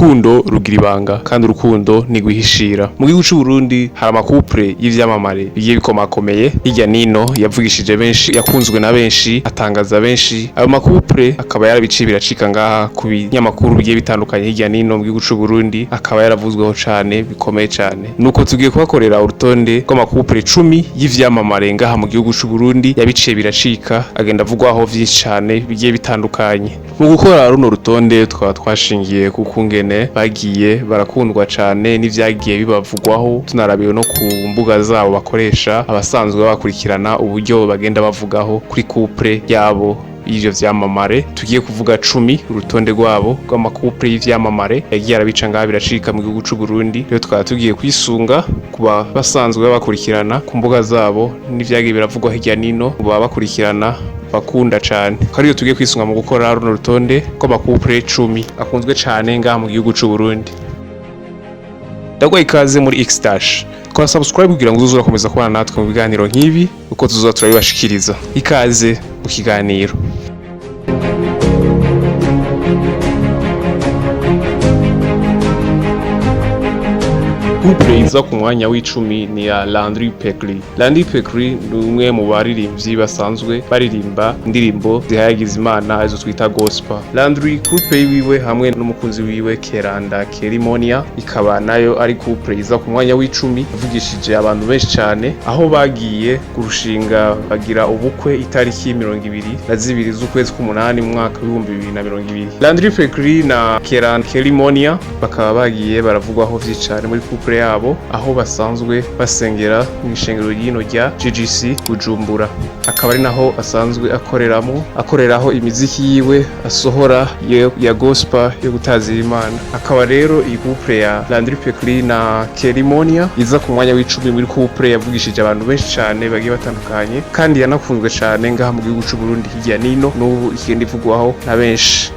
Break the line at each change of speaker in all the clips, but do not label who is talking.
Urukundo rugira ibanga kandi urukundo ntigwihishira. Mu gihugu c'u Burundi hari ama couple y'ivyamamare bigiye bikomakomeye hirya nino, yavugishije benshi, yakunzwe na benshi, atangaza benshi. Ayo ma couple akaba yarabiciye biracika ngaha ku binyamakuru bigiye bitandukanye hirya nino mu gihugu c'u Burundi, akaba yaravuzweho cane bikomeye cane. Nuko tugiye kubakorera urutonde rw'ama couple 10 y'ivyamamare ngaha mu gihugu c'u Burundi yabiciye biracika, agenda avugwaho vyinshi cane bigiye bitandukanye. Mu gukora runo rutonde tukaba twashingiye ku kungene bagiye barakundwa cane n'ivyagiye bibavugwaho, tunarabiwe no ku mbuga zabo bakoresha, abasanzwe babakurikirana uburyo bagenda bavugaho kuri couple yabo y'ivyo vyamamare. Tugiye kuvuga 10, urutonde rwabo rw'ama couple y'ivyamamare yagiye arabica ngaha biracika mu gihugu c'u Burundi. Rero tukaba tugiye kwisunga kuba basanzwe babakurikirana ku mbuga zabo n'ivyagiye biravugwa hirya nino, baba bakurikirana bakunda cane, ko ariyo tugiye kwisunga mu gukora runo rutonde rw'ama couple 10 akunzwe cane ngaha mu gihugu c'u Burundi. Ndaguha ikaze muri X Dash. Kora subscribe kugira ngo uzoze urakomeza kubana natwe mu biganiro nk'ibi uko tuzoza turabibashikiriza. Ikaze mu kiganiro. Couple iza ku mwanya w'icumi ni ya Landry Pekli. Landry Pekli ni umwe mu baririmbyi basanzwe baririmba indirimbo zihayagiza Imana, izo twita gospel. Landry, couple wiwe hamwe n'umukunzi wiwe Keranda Kerimonia, ikaba nayo ari couple iza ku mwanya w'icumi yavugishije abantu benshi cyane, aho bagiye kurushinga bagira ubukwe itariki 22 z'ukwezi k'umunani mu mwaka w'2020. Landry Pekli na Keranda Kerimonia bakaba bagiye baravugwaho vyinshi cyane muri couple yabo, aho basanzwe basengera mu ishengero ryino rya GGC Bujumbura, akaba ari naho asanzwe akoreramo, akoreraho imiziki yiwe asohora ya gospel yo gutazira Imana. Akaba rero iyi couple ya Landry Pekli na Kerimonia iza ku mwanya w'icumi muri couple yavugishije abantu benshi cyane bagiye batandukanye, kandi yanakunzwe cyane ngaha mu gihugu c'u Burundi hirya nino, n'ubu ikigenda ivugwaho na benshi.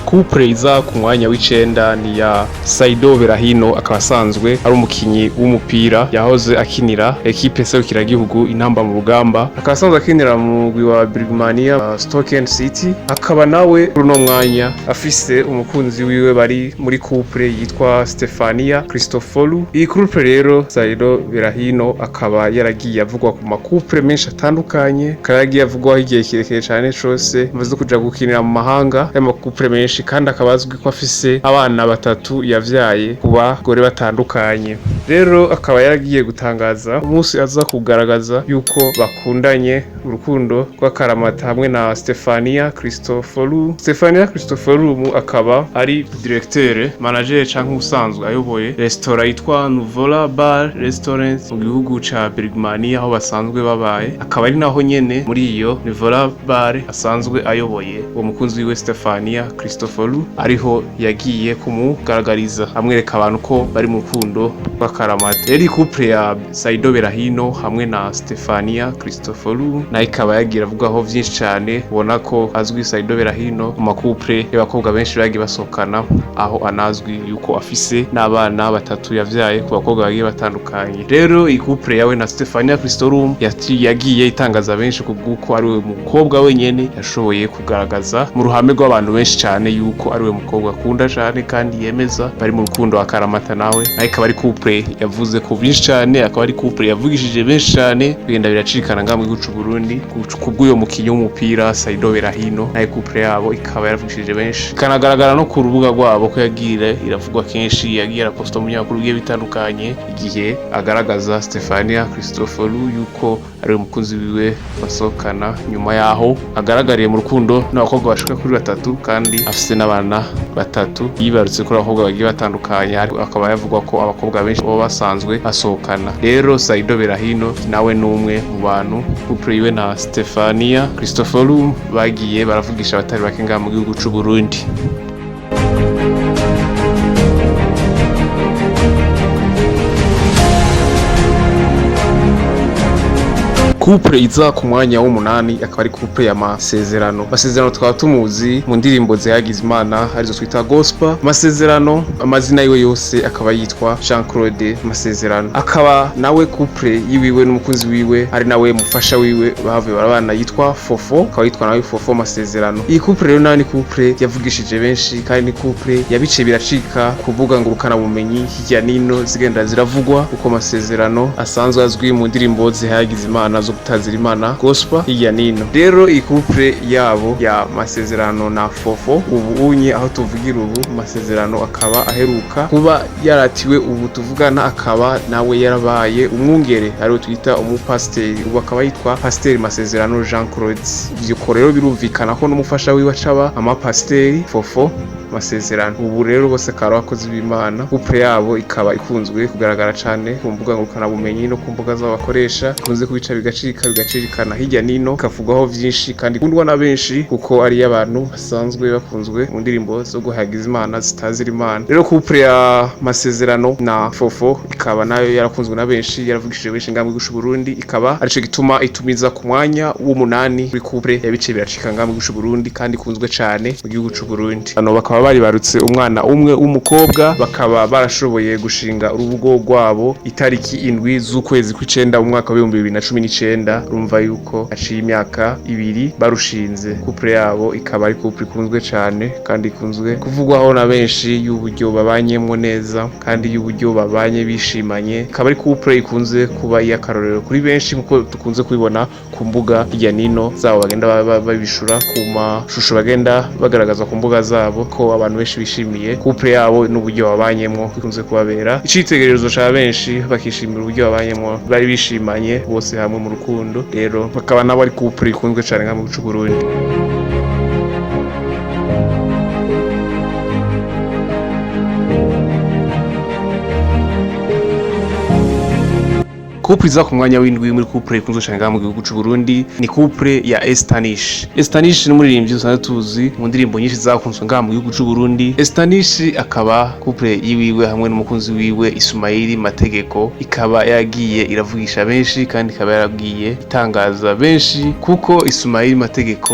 Couple iza ku mwanya w'icenda ni ya Saido Berahino, akaba asanzwe ari umukinyi w'umupira yahoze akinira ekipe serukiragihugu Intamba mu Rugamba, akaba asanzwe akinira mu mugwi wa Birmania Stoke City. Akaba nawe kuri uno mwanya afise umukunzi wiwe bari muri couple yitwa Stefania Christoforu. Iyi couple rero, Saido Berahino akaba yaragiye avugwa ku ma couple menshi atandukanye, akaba yaragiye avugwaho igihe kirekire cane cose amaze kuja gukinira mu mahanga y'ama couple menshi, kandi akaba azwi ko afise abana batatu yavyaye ku bagore batandukanye. Rero akaba yaragiye gutangaza umunsi aza kugaragaza yuko bakundanye urukundo rw'akaramata hamwe na Stefania Christoforu. Stefania Christoforu akaba ari directeur manager canke usanzwe ayoboye restaurant yitwa Nuvola Bar Restaurant mu gihugu ca Birmania, aho basanzwe babaye, akaba ari naho nyene muri iyo Nuvola Bar asanzwe ayoboye uwo mukunzi wiwe Stefania Christoforu, ariho yagiye kumugaragariza amwereka abantu ko bari mu rukundo rw'akaramata. Rero iyi couple ya Saido Berahino hamwe na Stefania Christoforu nayo ikaba yagiye avugaho vyinshi cane. Ubona ko azwi Saido Berahino mu ma couple y'abakobwa benshi bagiye basohokana, aho anazwi yuko afise n'abana batatu yavyaye ku bakobwa bagiye batandukanye. Rero iyi couple yawe na Stefania Christoforu yagiye itangaza benshi kubw'uko ari we mukobwa wenyene yashoboye kugaragaza mu ruhame rw'abantu benshi cane yuko ari we mukobwa akunda cane kandi yemeza bari mu rukundo akaramata nawe. Nayo ikaba ari couple yavuze ku byinshi cane, akaba ari couple yavugishije benshi cane, bigenda biracikana ngaha mu gihugu c'u Burundi kubw'uyo mukinyi w'umupira Saido Berahino. Nayo couple yabo ikaba yaravugishije benshi, ikanagaragara no ku rubuga rwabo ko yagiye iravugwa kenshi, yagiye araposta mu binyamakuru bigiye bitandukanye igihe agaragaza Stefania Christoforu yuko ari we mukunzi wiwe basohokana, nyuma yaho agaragariye mu rukundo n'abakobwa bashika kuri batatu kandi afise n'abana batatu yibarutse kuri abakobwa bagiye batandukanye, akaba yavugwa ko abakobwa benshi baba basanzwe basohokana. Rero Saido Berahino nawe ni umwe mu bantu couple yiwe na Stefania Christoforu bagiye baravugisha abatari bake ngaha mu gihugu c'u Burundi. Couple iza ku mwanya w'umunani akaba ari couple ya Masezerano. Masezerano tukaba tumuzi mu ndirimbo zihagize Imana, arizo twita gospel. Masezerano amazina yiwe yose akaba yitwa Jean Claude Masezerano, akaba nawe couple yiwiwe n'umukunzi wiwe, ari nawe mufasha wiwe bahavuye barabana, yitwa Fofo, akaba yitwa nawe Fofo Masezerano. Iyi couple rero nayo ni couple yavugishije benshi, kandi ni couple yabice biracika ku mbuga ngurukana bumenyi hirya nino, zigenda ziravugwa uko Masezerano asanzwe azwi mu ndirimbo zihayagiza Imana, zo gutazira Imana, gospel, hirya nino. Rero iyi couple yabo ya Masezerano na Fofo, ubu unye aho tuvugira ubu, Masezerano akaba aheruka kuba yaratiwe, ubu tuvugana akaba nawe yarabaye umwungere, ariwe twita umupasiteri, ubu akaba yitwa Pasiteri Masezerano Jean Claude. Ivyo rero birumvikana ko n'umufasha wiwe acaba amapasiteri Fofo Masezerano. Ubu rero bose akaba ari abakozi b'Imana. Couple yabo ikaba ikunzwe kugaragara cane ku mbuga ngurukanabumenyi no ku mbuga z'abakoresha, ikunze kubica bigacika bigacirikana hirya nino, ikavugwaho vyinshi kandi ikundwa na benshi, kuko ari abantu basanzwe bakunzwe mu ndirimbo zo guhayagiza Imana, zitazira Imana. Rero couple ya Masezerano na Fofo ikaba nayo yarakunzwe na benshi, yaravugishije benshi ngaha mu gihugu c'u Burundi, ikaba arico gituma itumiza ku mwanya w'umunani kuri couple yabice biracika ngaha mu gihugu c'u Burundi kandi ikunzwe cane mu gihugu c'u Burundi. Hano bakaba baribarutse umwana umwe w'umukobwa, bakaba barashoboye gushinga urubugo rwabo itariki 7 z'ukwezi kw'icenda mu mwaka wa 2019. Urumva yuko haciye imyaka 2 barushinze. Couple yabo ikaba ari couple ikunzwe cane kandi ikunzwe kuvugwaho na benshi, y'uburyo babanyemwo neza kandi y'uburyo babanye bishimanye. Ikaba ari couple ikunze kuba iy'akarorero kuri benshi, nkuko dukunze kubibona ku mbuga hirya nino zabo, bagenda babishura ku mashusho bagenda bagaragaza ku mbuga zabo, ko abantu benshi bishimiye couple yabo n'uburyo babanyemwo, bikunze kubabera icitegererezo ca benshi, bakishimira uburyo babanyemwo, bari bishimanye bose hamwe mu rukundo. Rero bakaba nabo ari couple ikunzwe cane ngaha mu gihugu c'u Burundi. Couple iza ku mwanya w'indwi muri couple ikunzwe cane ngaha mu gihugu c'u Burundi ni couple ya Estanish. Estanish ni umuririmbyi dusanzwe tuzi mu ndirimbo nyinshi zakunzwe ngaha mu gihugu c'u Burundi. Estanish akaba couple yiwiwe hamwe n'umukunzi wiwe Ismail Mategeko ikaba yagiye iravugisha benshi kandi ikaba yaragiye itangaza benshi, kuko Ismail Mategeko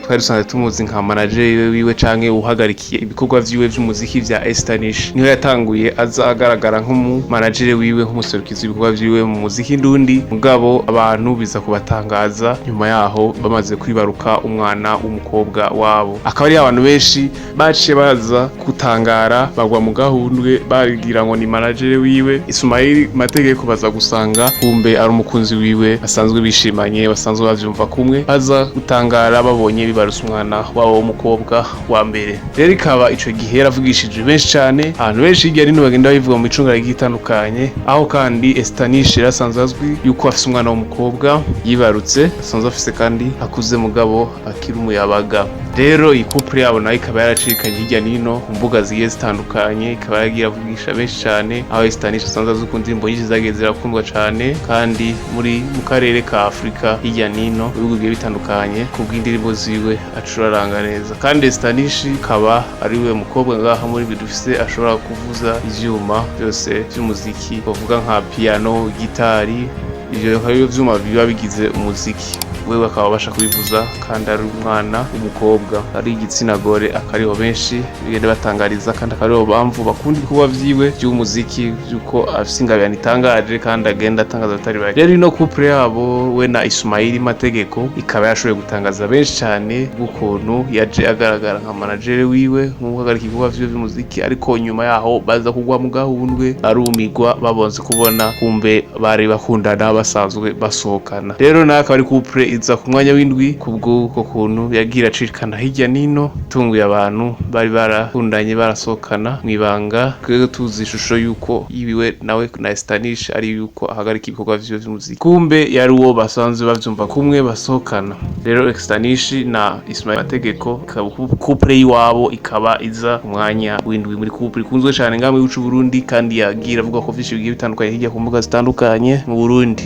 twari dusanzwe tumuzi nka manager wiwe canke uhagarikiye ibikorwa vyiwe vy'umuziki vya Estanish. Niho yatanguye aza agaragara nk'umu manager wiwe, nk'umuserukizi w'ibikorwa vyiwe mu muziki ndundi, mugabo abantu biza kubatangaza nyuma yaho bamaze kwibaruka umwana w'umukobwa wabo, akaba ari abantu benshi baciye baza gutangara bagwa mu gahundwe, bagira ngo ni manager wiwe Ismail Mategeko, baza gusanga kumbe ari umukunzi wiwe basanzwe bishimanye, basanzwe bavyumva kumwe. Baza gutangara babonye bibarutse umwana wabo w'umukobwa wa mbere. Rero ikaba ico gihe yaravugishije benshi cane, abantu benshi hirya nino bagenda babivuga mu micungararo igiye itandukanye, aho kandi Estanish yarasanzwe azwi yuko afise umwana w'umukobwa yibarutse, asanzwe afise kandi akuze mugabo akiri umuyabaga. Rero iyi couple yabo nayo ikaba yaracikanye hirya nino ku mbuga zigiye zitandukanye, ikaba yaragiye iravugisha benshi cane, aho Estanish asanzwe azwi ku ndirimbo nyinshi zagiye zirakundwa cane kandi muri mu karere ka Afrika hirya nino, mu bihugu bigiye bitandukanye, kubw'indirimbo ziwe acuraranga neza. Kandi Estanish akaba ari we mukobwa ngaha muri bidufise ashobora kuvuza ivyuma byose vy'umuziki, bavuga nka piano, gitari, ivyo akaba arivyo vyuma biba bigize umuziki, wewe akaba abasha kubivuza kandi ari umwana w'umukobwa, ari igitsina gore. Akariho benshi bigenda batangariza, kandi akaba ariho bamvu bakunda ibikorwa vyiwe vy'umuziki, vy'uko afise ingabirano itangaje kandi agenda atangaza abatari bake. Rero ino couple yabo we na Ismail Mategeko ikaba yashoboye gutangaza benshi cane bw'ukuntu yaje agaragara nka manager wiwe, nk'uhagarika ibikorwa vyiwe vy'umuziki, ariko nyuma yaho baza kugwa mu gahundwe, barumigwa babonze kubona kumbe bari bakundana, basanzwe basohokana. Rero nawe akaba ari couple iza ku mwanya w'indwi kubw'uko kuntu yagiye acikana hirya nino, itunguye abantu bari barakundanye barasohokana mw'ibanga. Twebwe tuzi ishusho yuko yiwiwe nawe na Estanish ari yuko ahagarika ibikorwa vyiwe vy'umuziki, kumbe yari uwo basanzwe bavyumva kumwe, basohokana. Rero Estanish na Ismail Mategeko ikaba couple y'iwabo, ikaba iza ku mwanya w'indwi muri couple ikunzwe cane ngaha mu gihugu c'u Burundi, kandi yagiye iravuga ko vyinshi bigiye bitandukanye hirya ku mbuga zitandukanye mu Burundi.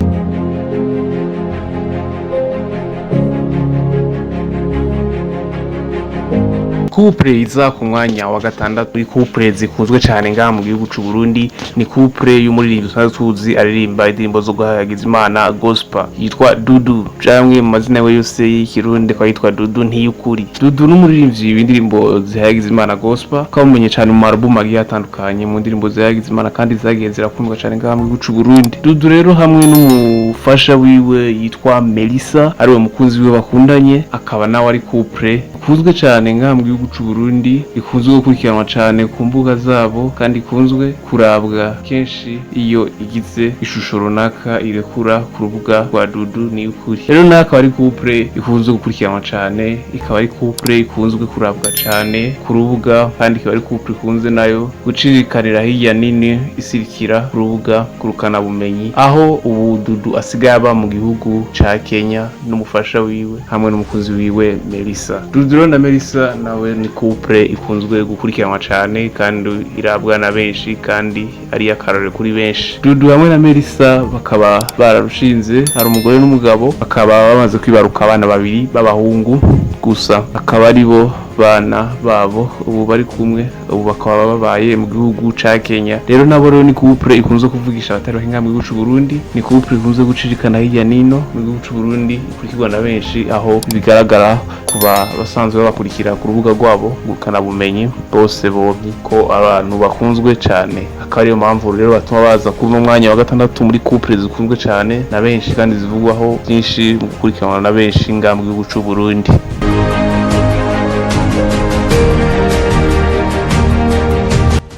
Couple iza ku mwanya wa gatandatu muri couple zikunzwe cyane ngaha mu gihugu c'u Burundi ni couple y'umuririmbyi dusanzwe tuzi aririmba indirimbo zo guhayagiza Imana, gospel, yitwa Dudu, camwe mu mazina we yose y'ikirundi akaba yitwa Dudu Ntiyukuri. Dudu n'umuririmbyi w'indirimbo zihayagiza Imana, gospel, twamumenye cyane mu album agiye atandukanye mu ndirimbo zihayagiza Imana kandi zagiye zirakundwa cyane ngaha mu gihugu c'u Burundi. Dudu rero hamwe n'umufasha wiwe yitwa Melissa, ariwe mukunzi wiwe bakundanye, akaba nawe ari couple ikunzwe cyane ngaha mu gihugu c'u Burundi, ikunzwe gukurikiranwa cyane ku mbuga zabo kandi ikunzwe kurabwa kenshi iyo igize ishusho runaka irekura ku rubuga rwa Dudu Niyukuri. Rero nawe akaba ari couple ikunzwe gukurikiranwa cyane, ikaba ari couple ikunzwe kurabwa cyane ku rubuga, kandi ikaba ari couple ikunze nayo gucirikanira hirya nini, isirikira ku rubuga ngurukanabumenyi, aho ubu Dudu asigaye aba mu gihugu ca Kenya n'umufasha wiwe hamwe n'umukunzi wiwe Melissa. Dudu rero na Melissa nawe ni couple ikunzwe gukurikiranwa cyane kandi irabwa na benshi kandi ari akarore kuri benshi. Dudu hamwe na Melissa bakaba bararushinze, hari umugore n'umugabo, bakaba bamaze kwibaruka abana babiri b'abahungu gusa, akaba ari bo bana babo ubu bari kumwe, ubu bakaba babaye mu gihugu ca Kenya. Rero nabo rero ni couple ikunze kuvugisha abatari bake mu gihugu c'u Burundi, ni couple ikunze gucirikana hirya nino mu gihugu c'u Burundi, ikurikirwa na benshi, aho bigaragara kuba basanzwe babakurikira ku rubuga rwabo ngurukanabumenyi bose bombi ko abantu bakunzwe cyane, akaba ariyo mpamvu rero batuma baza kuri uno mwanya wa gatandatu muri couple zikunzwe cyane na benshi kandi zivugwaho byinshi mu gukurikiranwa na benshi ngaha mu gihugu c'u Burundi.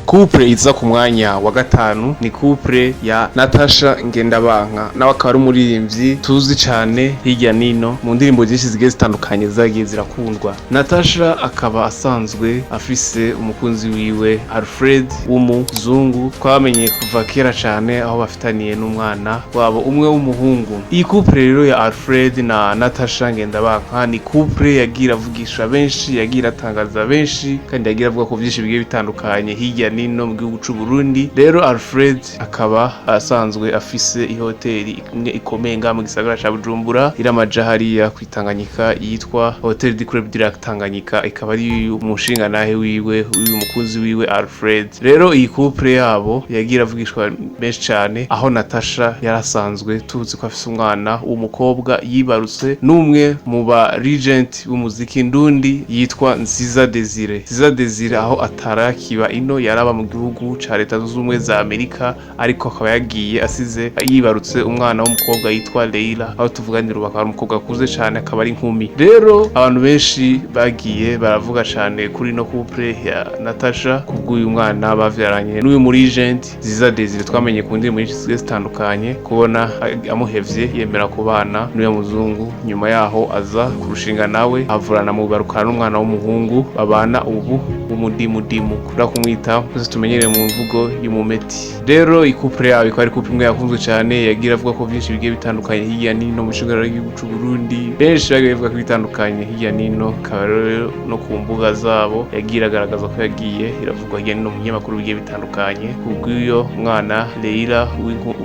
Couple iza ku mwanya wa gatanu ni couple ya Natasha Ngendabanka, nawe akaba ari umuririmbyi tuzi cyane hirya nino mu ndirimbo nyinshi zigiye zitandukanye zagiye zirakundwa. Natasha akaba asanzwe afise umukunzi wiwe Alfred w'umuzungu twamenye kuva kera cyane, aho bafitaniye n'umwana wabo umwe w'umuhungu. Iyi couple rero ya Alfred na Natasha Ngendabanka ni couple yagiye iravugisha benshi, yagiye iratangaza benshi kandi yagiye avuga ko byinshi bigiye bitandukanye hirya nino mu gihugu c'u Burundi. Rero Alfred akaba asanzwe afise ihoteli imwe ikomeye ngaha mu gisagara ca Bujumbura, iri amaja hariya kwitanganyika, yitwa Hotel du Club du Lac Tanganyika, ikaba ari umushingantahe wiwe, uyu mukunzi wiwe Alfred. Rero iyi couple yabo yagiye iravugishwa benshi cyane, aho Natasha yarasanzwe tuzi ko afise umwana w'umukobwa yibarutse n'umwe mu ba legend b'umuziki ndundi yitwa Nziza Desire. Nziza Desire aho atarakiba ino, yaraba mu gihugu ca Leta Zunze Ubumwe za Amerika, ariko akaba yagiye asize yibarutse umwana w'umukobwa yitwa Leila, aho tuvuganira ubu akaba ari umukobwa akuze cyane, akaba ari inkumi. Rero abantu benshi bagiye baravuga cyane kuri no couple ya Natasha kubw'uyu mwana bavyaranye n'uyu muri legend Nziza Desire twamenye ku ndirimbo nyinshi zigiye zitandukanye, kubona amuhevye yemera kubana n'uyu muzungu, nyuma yaho aza kurushinga nawe avurana mu barukana n'umwana w'umuhungu babana ubu w'umudimudimu, kunda kumwita twese tumenyereye mu mvugo y'umumeti. Rero i couple yabo ikaba ari couple imwe yakunzwe cyane, yagiye avuga ko byinshi bigiye bitandukanye hirya nino mu gisagara cy'igihugu c'u Burundi. Benshi bagiye bavuga ko bitandukanye hirya nino, ikaba rero no ku mbuga zabo yagiye iragaragaza ko yagiye iravugwa hirya nino mu binyamakuru bigiye bitandukanye kubw'uyo mwana Leila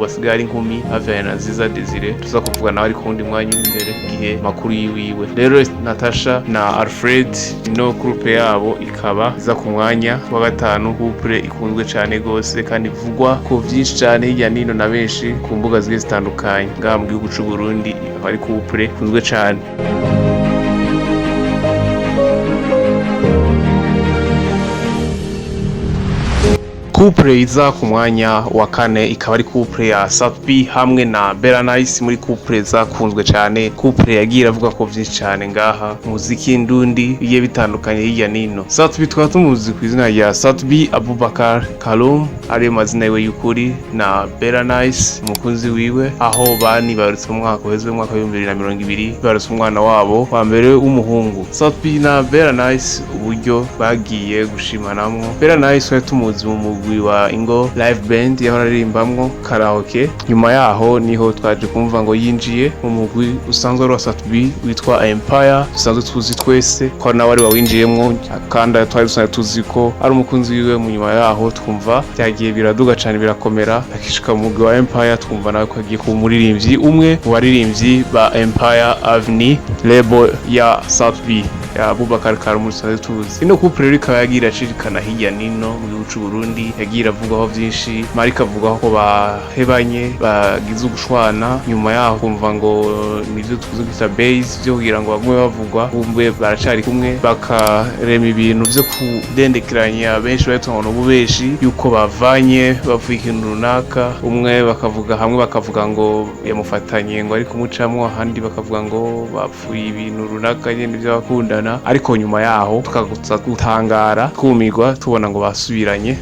wasigaye ari inkumi bavyaranye na Nziza Desire, tuza kuvuga nawe ari ku wundi mwanya uri imbere igihe makuru yiwiwe. Rero Natasha na Alfred, ino couple yabo ikaba iza ku mwanya wa gatanu, couple ikunzwe cyane gose kandi ivugwa ko vyinshi cyane hirya nino na benshi ku mbuga zigiye zitandukanye ngaha mu gihugu c'u Burundi, ikaba ari couple ikunzwe cyane. Couple iza ku mwanya wa kane ikaba ari couple ya Sat-B hamwe na Bella Nice, muri couple zakunzwe cyane, couple yagiye iravuga ko vyinshi cyane ngaha muziki ndundi bigiye bitandukanye hirya nino. Sat-B tukaba tumuzi ku izina rya Sat-B Abubakar Kalum, ariyo mazina yiwe y'ukuri, na Bella Nice umukunzi wiwe, aho banibarutse mu mwaka uheze, mu mwaka wa 2020, bibarutse umwana wabo wa mbere w'umuhungu. Sat-B na Bella Nice uburyo bagiye gushimanamwo, Bella Nice twari tumuzi mu mugwi wa Ingo Live Band yahora aririmbamwo karaoke, nyuma yaho niho twaje kumva ngo yinjiye mu mugwi usanzwe ari wa Sat-B witwa Empire, dusanzwe tuzi twese ko nawe ari wawinjiyemwo kandi twari dusanzwe tuzi ko ari umukunzi wiwe. Mu nyuma yaho twumva byagiye biraduga cyane birakomera, akishika mu mugwi wa Empire, twumva nawe ko agiye kuba umuririmbyi, umwe mu baririmbyi ba Empire Avenue, label ya Sat-B. ya Abubakar Karumu dusanzwe tuzi. Ino couple rero ikaba yagiye iracirikana hirya nino mu gihugu c'u Burundi, yagiye iravugwaho vyinshi. Mariko avugaho ko bahebanye, bagize ugushwana, nyuma yaho kumva ngo nivyo tuzi kwita base vyo kugira ngo bagume bavugwa, bumve baracari kumwe, bakarema ibintu vyo kudendekeranya benshi bahita ngo n'ububeshi yuko bavanye bavuye ikintu runaka. Umwe bakavuga hamwe bakavuga ngo yamufatanye ngo ari kumucamwo, ahandi bakavuga ngo bapfuye ibintu runaka nyene vy'abakundana, ariko nyuma yaho tukaguza gutangara twumirwa tubona ngo basubiranye.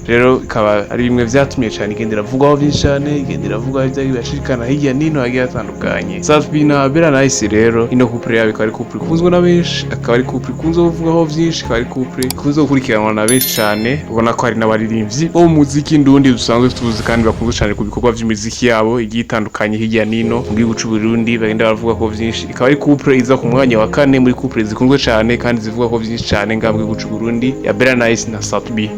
Rero ikaba ari bimwe vyatumye cane igenda iravugwaho vyinshi cane, igenda iravugwaho ivyagiye birashirikana hirya nino hagiye hatandukanye. Sat-B na Bella Nice rero, ino couple yabo ikaba ari couple ikunzwe na benshi, akaba ari couple ikunzwe kuvugwaho vyinshi, ikaba ari couple ikunzwe gukurikiranwa na benshi cane. Ubona ko hari n'abaririmbyi bo mu muziki ndundi dusanzwe tuzi kandi bakunzwe cane ku bikorwa vy'imiziki yabo igiye itandukanye hirya nino mu gihugu c'u Burundi, bagenda baravuga ko vyinshi. Ikaba ari couple iza ku mwanya wa kane muri couple zikunzwe cane kandi zivugwa ko vyinshi cane ngaha mu gihugu c'u Burundi, ya Bella Nice na Sat-B.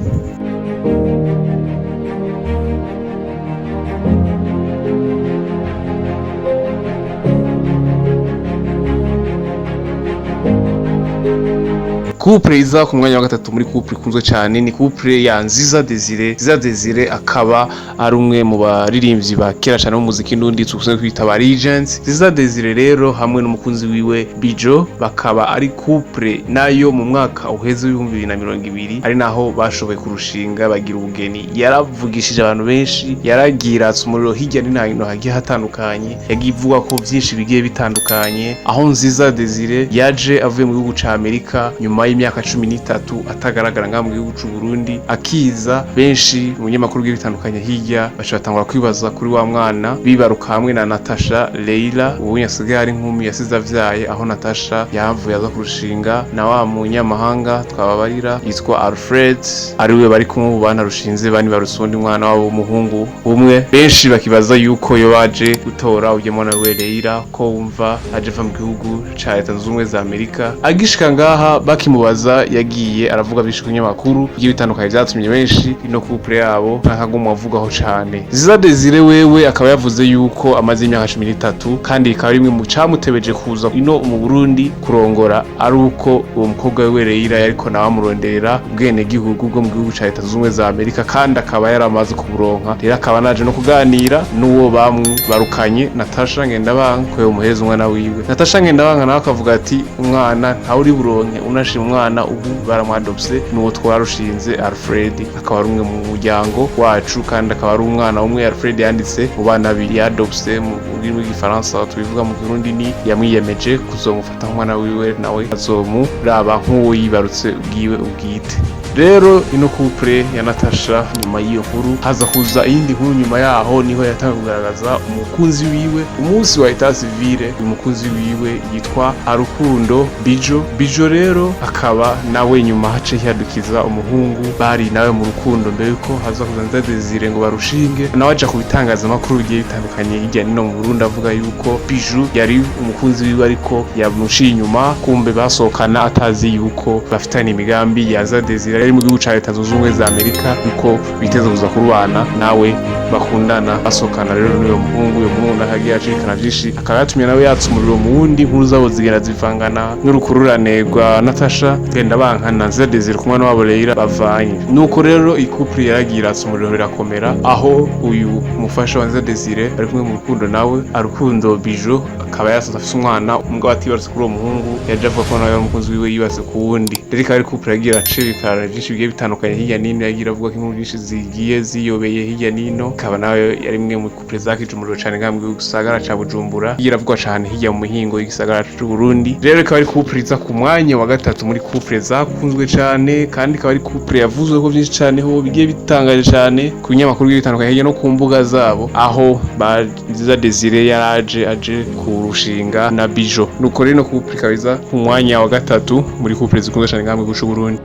Couple iza ku mwanya wa gatatu muri couple ikunzwe cyane ni couple ya Nziza Desire. Nziza Desire akaba ari umwe mu baririmbyi ba kera cyane b'umuziki ndundi tukunze kwita ba Legends. Nziza Desire rero hamwe n'umukunzi wiwe Bijo bakaba ari couple nayo mu mwaka uheze w'2020 ari naho bashoboye kurushinga bagira ubugeni. Yaravugishije abantu benshi, yaragiratse umuriro hirya no hino hagiye hatandukanye, yagiye ivuga ko byinshi bigiye bitandukanye, aho Nziza Desire yaje avuye mu gihugu ca Amerika nyuma y'imyaka 13 atagaragara ngaha mu gihugu c'u Burundi, akiza benshi mu binyamakuru bigiye bitandukanye hirya baca batangura kwibaza kuri wa mwana bibaruka hamwe na Natasha Leila, ubu yasigaye ari inkumi yasize avyaye, aho Natasha yavuye aza kurushinga na wa munyamahanga twababarira yitwa Alfred, ariwe bari kumwe ubu banarushinze banibarutse uwundi mwana wabo w'umuhungu umwe. Benshi bakibaza yuko yo baje gutora uyu mwana we Leila, ko wumva aje ava mu gihugu ca Leta Zunze Ubumwe za Amerika. Agishika ngaha bakimubaza yagiye aravuga byinshi ku binyamakuru bigiye bitandukanye vyatumye benshi ino couple yabo ntakagumwa avugaho cane. Nziza Desire wewe akaba yavuze yuko amaze imyaka 13 kandi bikaba ari bimwe mu camutebeje kuza ino mu Burundi kurongora ari uko uwo mukobwa wiwe Leila yariko nawe amuronderera ubwenegihugu bwo mu gihugu ca Leta Zunze Ubumwe za Amerika, kandi akaba yaramaze kuburonka. Rero akaba naje no kuganira n'uwo bamwibarukanye Natasha Ngendabanka ko yomuhereza umwana wiwe. Natasha Ngendabanka nawe akavuga ati umwana ntawe uri buronke, unashima umwana ubu baramwadopse n'uwo twarushinze Alfred, akaba ari umwe mu muryango wacu kandi akaba ari umwana umwe Alfred yanditse mu bana babiri yadopse. Mu rurimi rw'igifaransa tubivuga mu Kirundi ni yamwiyemeje kuzomufata nk'umwana wiwe, nawe azomuraba nk'uwo yibarutse ubwiwe ubwite. Rero ino couple ya Natasha, nyuma y'iyo nkuru haza kuza iyindi nkuru. Nyuma yaho niho yatangiye kugaragaza umukunzi wiwe umunsi wa état civil. Uyu mukunzi wiwe yitwa Arukundo Bijo. Bijo rero akaba nawe nyuma hace hiyadukiza umuhungu bari nawe mu rukundo mbere yuko haza kuza Nziza Desire ngo barushinge, nawe aja ku bitangazamakuru bigiye bitandukanye hirya nino mu Burundi avuga yuko Biju yari umukunzi wiwe ariko yamuciye inyuma, kumbe basohokana atazi yuko bafitanye imigambi ya Nziza Desire yari mu gihugu ca Leta Zunze Ubumwe za Amerika, yuko biteze kuza kurubana nawe bakundana basohokana. Rero n'uyo muhungu, uyo muhungu nawe agiye acirikana vyinshi, akaba yatumye nawe yatsa umuriro mu wundi. Inkuru zabo zigenda zivangana n'urukururane rwa Natasha Ngendabanka na Nziza Desire ku mwana wabo Leila bavanye. Nuko rero iyi couple yaragiye iratsa umuriro birakomera, aho uyu mufasha wa Nziza Desire ari kumwe mu rukundo nawe Arukundo Bijo akaba yasanze afise umwana umugabo atibarutse kuri uwo muhungu yaje avuga ko nawe yari umukunzi wiwe yibatse ku wundi. Rero ikaba ari couple yagiye iracirikana byinshi bigiye bitandukanye hirya nino, yagiye iravuga ko inkuru nyinshi zigiye ziyobeye hirya nino. Ikaba nayo yari imwe mu couple zakije umuriro cane ngaha mu gisagara ca Bujumbura, yagiye iravugwa cane hirya mu mihingo y'igisagara c'u Burundi. Rero ikaba ari couple iza ku mwanya wa gatatu muri couple zakunzwe cane, kandi ikaba ari couple yavuzweko vyinshi cane ho bigiye bitangaje cane ku binyamakuru bigiye bitandukanye hirya no ku mbuga zabo, aho ba Nziza Desire yaraje aje kurushinga na Bijo. Nuko rero ino couple ikaba iza ku mwanya wa gatatu muri couple zikunzwe cane ngaha mu gihugu c'u Burundi.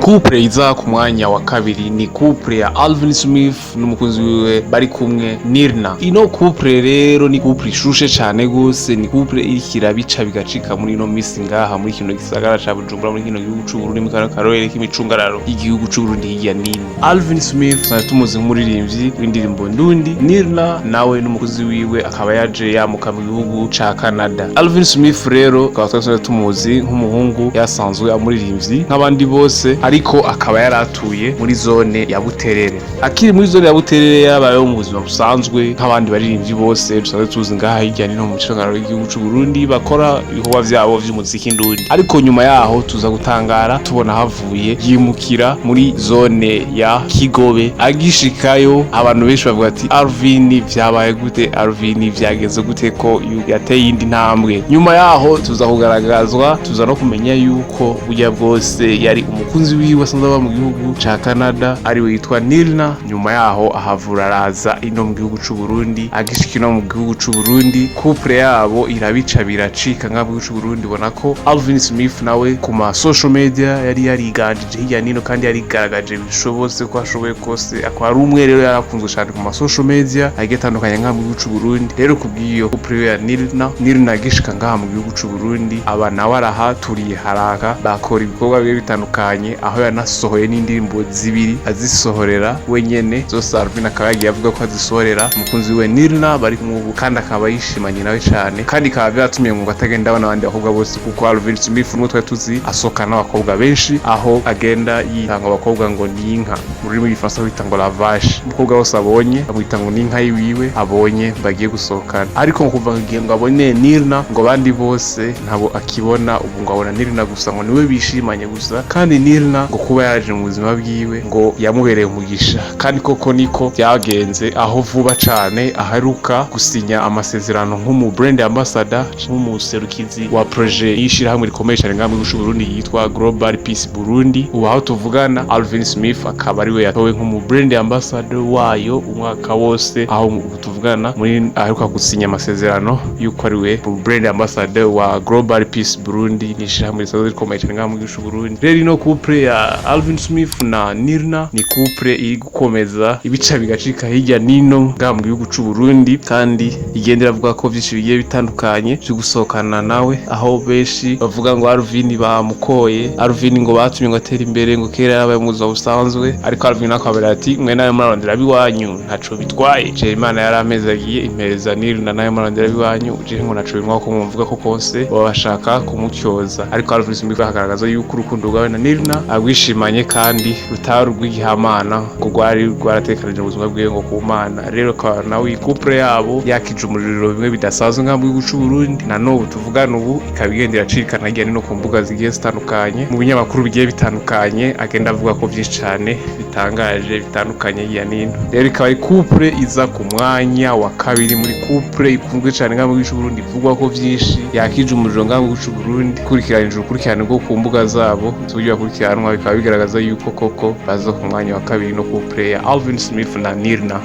Couple iza ku mwanya wa kabiri ni couple ya Alvin Smith n'umukunzi wiwe bari kumwe, Nirna. Ino couple rero ni couple ishushe cane gose, ni couple iriko irabica bigacika muri ino misi ngaha muri kino gisagara ca Bujumbura, muri kino gihugu c'Uburundi, mu kano karere k'imicungararo y'igihugu c'Uburundi hirya nino. Alvin Smith tusanzwe tumuzi nk'umuririmbyi w'indirimbo ndundi. Nirna nawe n'umukozi wiwe akaba yaje yamuka mu gihugu ca Canada. Alvin Smith rero tukaba twasanzwe tumuzi nk'umuhungu yasanzwe amuririmbyi nk'abandi bose, ariko akaba yaratuye muri zone ya Buterere. Akiri muri zone ya Buterere yabayeho mu buzima busanzwe nk'abandi baririmbyi bose dusanzwe tuzi ngaha hirya nino mu micungararo y'igihugu c'u Burundi bakora ibikorwa vyabo vy'umuziki ndundi. Ariko nyuma yaho tuza gutangara tubona havuye yimukira muri zone ya Kigobe. Agishikayo abantu benshi bavuga ati: "Alvin, vyabaye gute? Alvin, vyageze gute ko yateye iyindi ntambwe?" Nyuma yaho tuza kugaragazwa, tuza no kumenya yuko burya bwose yari umukunzi wiwe asanzwe aba mu gihugu ca Canada, ariwe yitwa Nilna. Nyuma yaho ahavura araza ino mu gihugu c'u Burundi. Agishika ino mu gihugu c'u Burundi, couple yabo irabica biracika nga mu gihugu c'u Burundi. Ubona ko Alvin Smith nawe ku ma social media yari yariganjije hirya nino kandi yarigaragaje bishobotse ko ashoboye kose, akaba ari umwe rero yarakunzwe cyane ku ma social media agiye atandukanye ngaha mu gihugu c'u Burundi. Rero kubw'iyo couple ya Nilna, Nilna agishika ngaha mu gihugu c'u Burundi aba nawe arahaturiye haraka, bakora ibikorwa bigiye bitandukanye, aho yanasohoye n'indirimbo zibiri azisohorera wenyene zose. Alvin akaba yagiye avuga ko azisohorera umukunzi we Nilna bari kumwe ubu, kandi akaba yishimanye nawe cyane, kandi ikaba byatumye ngo atagenda abona abandi bakobwa bose, kuko Alvin Smith n'umwe twari tuzi asohokana n'abakobwa benshi, aho agenda yitanga abakobwa ngo ni inka, mu rurimi rw'igifaransa bita ngo la vache. Umukobwa wose abonye amwita ngo ni inka yiwiwe abonye bagiye gusohokana. Ariko ngo kuva igihe ngo abone Nilna, ngo abandi bose ntabo akibona ubu, ngo abona Nilna gusa, ngo niwe bishimanye gusa. Kandi Nilna ngo kuba yaje mu buzima bwiwe ngo yamubereye umugisha, kandi koko niko byagenze, aho vuba cane aheruka gusinya amasezerano nk'umu brand ambassador, nk'umuserukizi wa projet y'ishirahamwe rikomeye cane ngaha mu gihugu c'u Burundi yitwa Global Peace Burundi. Ubu aho tuvugana, Alvin Smith akaba ariwe yatowe nk'umu brand ambassador wayo umwaka wose, aho ubu tuvugana muri aheruka gusinya amasezerano yuko ariwe brand ambassador wa Global Peace Burundi, ni ishirahamwe risanzwe rikomeye cane ngaha mu gihugu c'u Burundi. Rero ino couple ya Alvin Smith na Nirna ni couple iri gukomeza ibica bigacika hirya nino ngaha mu gihugu c'u Burundi, kandi igenda iravuga ko vyinshi bigiye bitandukanye vyo gusohokana nawe, aho benshi bavuga ngo Alvin bamukoye, Alvin ngo batumye ngo atere imbere, ngo kera yarabaye mu buzima busanzwe. Ariko Alvin akabera ati: "Mwe nawe murarondera biwanyu, ntaco bitwaye, je Imana yari agiye impereza Nirna, nawe murarondera biwanyu, je ngo ntaco bimwa ko mwumvuga ko kose baba bashaka kumutyoza." Ariko Alvin Smith akagaragaza yuko urukundo rwawe na Nirna agwishimanye kandi rutari urw'igihamana, ngo rwari rwaratekanije ubuzima bwiwe ngo ku Mana. Rero akaba nawe iyi couple yabo yakije umuriro bimwe bidasanzwe ngaha mu gihugu c'u Burundi, na n'ubu tuvugana ubu ikaba igenda iracikana hirya no ku mbuga zigiye zitandukanye, mu binyamakuru bigiye bitandukanye, agenda avuga ko vyinshi cane bitangaje bitandukanye hirya nino. Rero ikaba ari couple iza ku mwanya wa kabiri muri couple ikunzwe cane ngaha mu gihugu c'u Burundi, ivugwa ko vyinshi, yakije umuriro ngaha mu gihugu c'u Burundi. Ukurikiranije urukurikirane rwo ku mbuga zabo z'uburyo bakurikiranwa, bikaba bigaragaza yuko koko baza ku mwanya wa kabiri, no couple ya Alvin Smith na Nirna.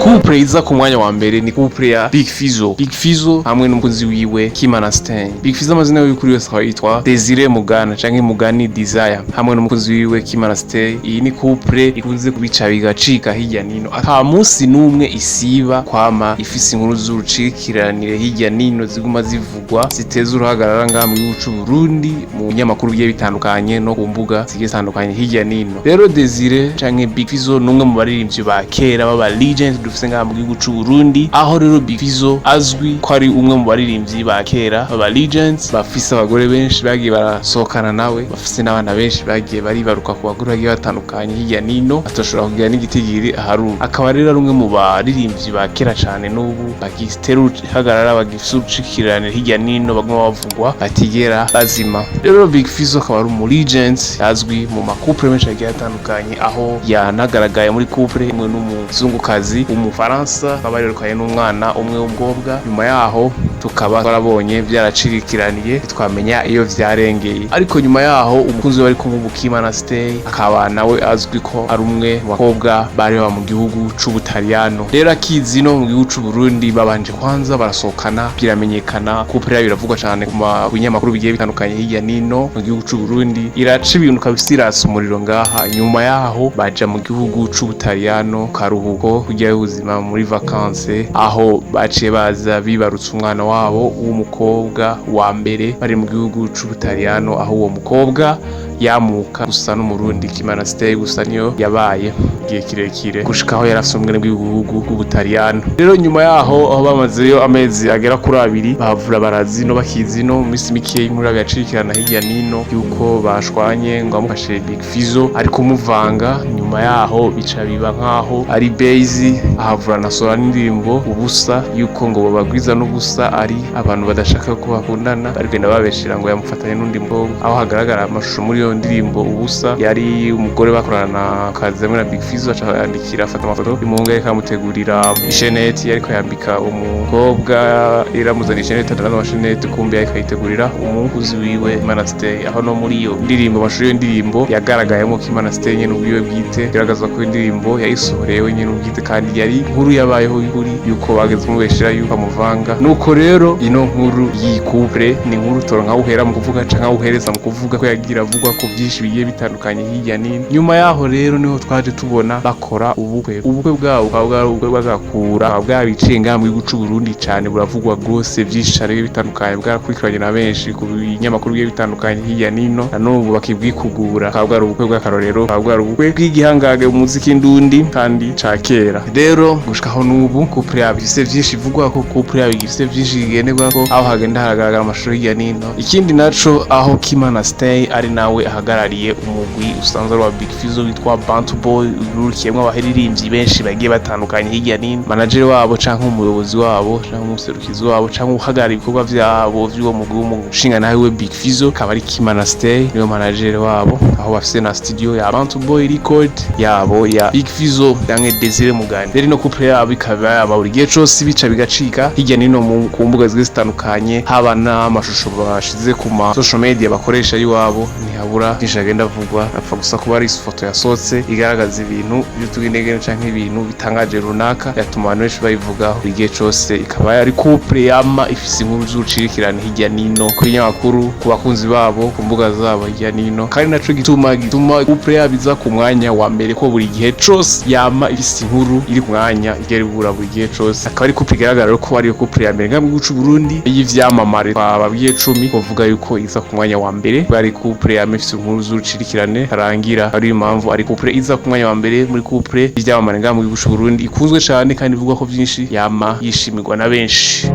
Couple iza ku mwanya wa mbere ni couple ya Big Fizzo, Big Fizzo hamwe n'umukunzi wiwe Kimana Stein. Big Fizzo amazina yiwe kuri yose akaba yitwa Desire Mugana canke Mugani Desire, hamwe n'umukunzi wiwe Kimana Stein. Iyi ni couple ikunze kubica bigacika hirya nino, ata munsi n'umwe isiba kwama ifise inkuru z'urucikiranire hirya nino ziguma zivugwa, ziteza uruhagarara ngaha mu gihugu c'u Burundi, mu binyamakuru bigiye bitandukanye no ku mbuga zigiye zitandukanye hirya nino. Rero Desire canke Big Fizzo ni umwe mu baririmbyi ba kera b'aba legend dufise ngaha mu gihugu c'u Burundi, aho rero Big Fizzo azwi ko ari umwe mu baririmbyi ba kera b'aba legends bafise abagore benshi bagiye barasohokana nawe, bafise n'abana benshi bagiye baribaruka ku bagore bagiye batandukanye hirya nino, atashobora kugira n'igitigiri aharura. Akaba rero ari umwe mu baririmbyi ba kera cane n'ubu bagitera uruhagarara, bagifise urucikiranire hirya nino, baguma bavugwa batigera bazima. Rero Big Fizzo akaba ari umu legend azwi mu ma couple menshi agiye atandukanye, aho yanagaragaye muri couple imwe n'umuzungukazi w'umufaransa. c'Ubufaransa, bakaba barirukanye n'umwana umwe w'umukobwa. Nyuma yaho tukaba twarabonye vyaracirikiraniye, ntitwamenya iyo vyarengeye. Ariko nyuma yaho umukunzi we ari kumwe ubu, Kimana Stay, akaba nawe azwi ko ari umwe mu bakobwa bari baba mu gihugu c'Ubutaliyano. Rero akizi no mu gihugu c'Uburundi, babanje kwanza barasohokana, biramenyekana, couple yabo iravugwa cane ku binyamakuru bigiye bitandukanye hirya nino mu gihugu c'Uburundi, iraca ibintu kabisa, irasa umuriro ngaha. Nyuma yaho baja mu gihugu c'Ubutaliyano karuhuko kujyayo ubuzima muri vacances, aho baciye baza bibarutse umwana wabo w'umukobwa wa mbere bari mu gihugu c'Ubutaliyano, aho uwo mukobwa yamuka gusa n'Umurundi. Kimana Stay gusa niyo yabaye igihe kirekire gushika aho yari afise ubwene bw'igihugu bw'Ubutaliyano. Rero nyuma yaho, aho bamazeyo amezi agera kuri 2, bahavura barazino bakizino mu minsi mikeya, inkuru yabo yacirikirana hirya nino yuko bashwanye, ngo amufashe Big Fizzo ari kumuvanga. Nyuma yaho bica biba nkaho ari base, ahavura anasohora n'indirimbo Ubusa, yuko ngo babagwiza n'ubusa, ari abantu badashaka ko bakundana, bari kugenda babeshera ngo yamufatanye n'undi mukobwa, aho hagaragara amashusho muri iyo ndirimbo Ubusa yari umugore bakorana akazi hamwe na Big Fizzo, aca yandikira, afata amafoto y'umuhungu yariko amutegurira isheneti, yariko yambika umukobwa, iramuzana isheneti, atanaza amasheneti, kumbe yariko ayitegurira umukuzi wiwe Kimana Stay. Aho no muri iyo ndirimbo, amashusho y'iyo ndirimbo yagaragayemo Kimana Stay nyene ubwiwe bwite, bigaragaza ko indirimbo yayisohoreye wenyene ubwite, kandi yari inkuru yabayeho y'ukuri yuko bageze kumubeshera yuko amuvanga. Nuko rero ino nkuru y'iyi couple ni inkuru utoronka aho uhera mu kuvuga canke aho uhereza mu kuvuga, ko yagira avugwa ko byinshi bigiye bitandukanye hirya nino. Nyuma yaho rero niho twaje tubona bakora ubukwe. Ubukwe bwabo bukaba bwari ubukwe bw'agakura, bukaba bwabiciye ngaha mu gihugu c'Uburundi cane, buravugwa rwose byinshi cane bigiye bitandukanye, bwarakurikiranye na benshi ku binyamakuru bigiye bitandukanye hirya nino, na n'ubu bakibwikugura. Bukaba bwari ubukwe bw'akarorero, bukaba bwari ubukwe bw'igihangange mu muziki ndundi kandi ca kera. Rero gushikaho n'ubu couple yabo ifise vyinshi ivugwa ko, couple yabo ifise vyinshi igenderwako, aho hagenda haragaragara amashusho hirya nino. Ikindi naco, aho Kimana Stay ari nawe ahagarariye umugwi usanzwe ari wa Big Fizzo witwa Bantu Boy, ururikiyemwo abaririmbyi benshi bagiye batandukanye hirya nino, manager wabo canke umuyobozi wabo canke umuserukizi wabo canke uhagarariye ibikorwa vyabo vy'uwo mugwi w'umushinga we Big Fizzo akaba ari Kimana Stay, niwe manager wabo, aho bafise na studio ya Bantu Boy Record yabo ya Big Fizzo canke Desire Mugani. Rero ino couple yabo ikaba yaba buri gihe cose bica bigacika hirya nino ku mbuga zigiye zitandukanye, haba n'amashusho bashize ku ma social media bakoresha iwabo, ntihabura byinshi agenda avugwa. Apfa gusa kuba ari ifoto yasohotse igaragaza ibintu by'utugenegene canke ibintu bitangaje runaka, yatuma abantu benshi bayivugaho buri gihe cose. Ikaba yari couple yama ifise inkuru z'urucirikirane hirya nino ku binyamakuru, ku bakunzi babo, ku mbuga zabo hirya nino, kandi naco gituma couple yabo iza ku mwanya wa mbere, ko buri gihe cose yama ifise inkuru iri ku mwanya igera ibura buri gihe cose. Akaba ari couple igaragara rero ko ariyo couple ya mbere ngaha mu gihugu c'Uburundi y'ivyamamare twababwiye 10, bavuga yuko iza ku mwanya wa mbere, bari couple yama ifise inkuru z'urucirikirane karangira, ari impamvu ari couple iza ku mwanya wa mbere muri couple y'ivyamamare ngaha mu gihugu c'Uburundi, ikunzwe cane kandi ivugwa ko vyinshi, yama yishimirwa na benshi.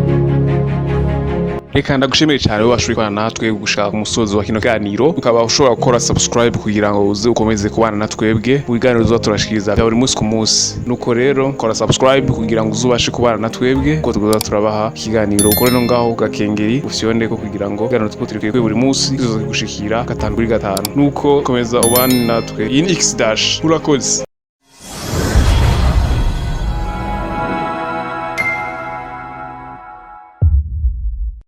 Reka ndagushimire cyane wowe washoboye kubana natwe gushaka umusozo wa kino kiganiro, ukaba ushobora gukora subscribe kugira ngo uze ukomeze kubana na twebwe mu biganiro tuba turashikiriza bya buri munsi ku munsi. Nuko rero kora subscribe kugira ngo uzubashe kubana na twebwe kuko tuzoza turabaha ikiganiro. Ukore no ngaho gakengeri ufyonde ko kugira ngo ibiganiro tuko turi buri munsi bizoza gushikira 5 kuri 5. Nuko komeza ubane natwe. Iyi ni X dash, urakoze.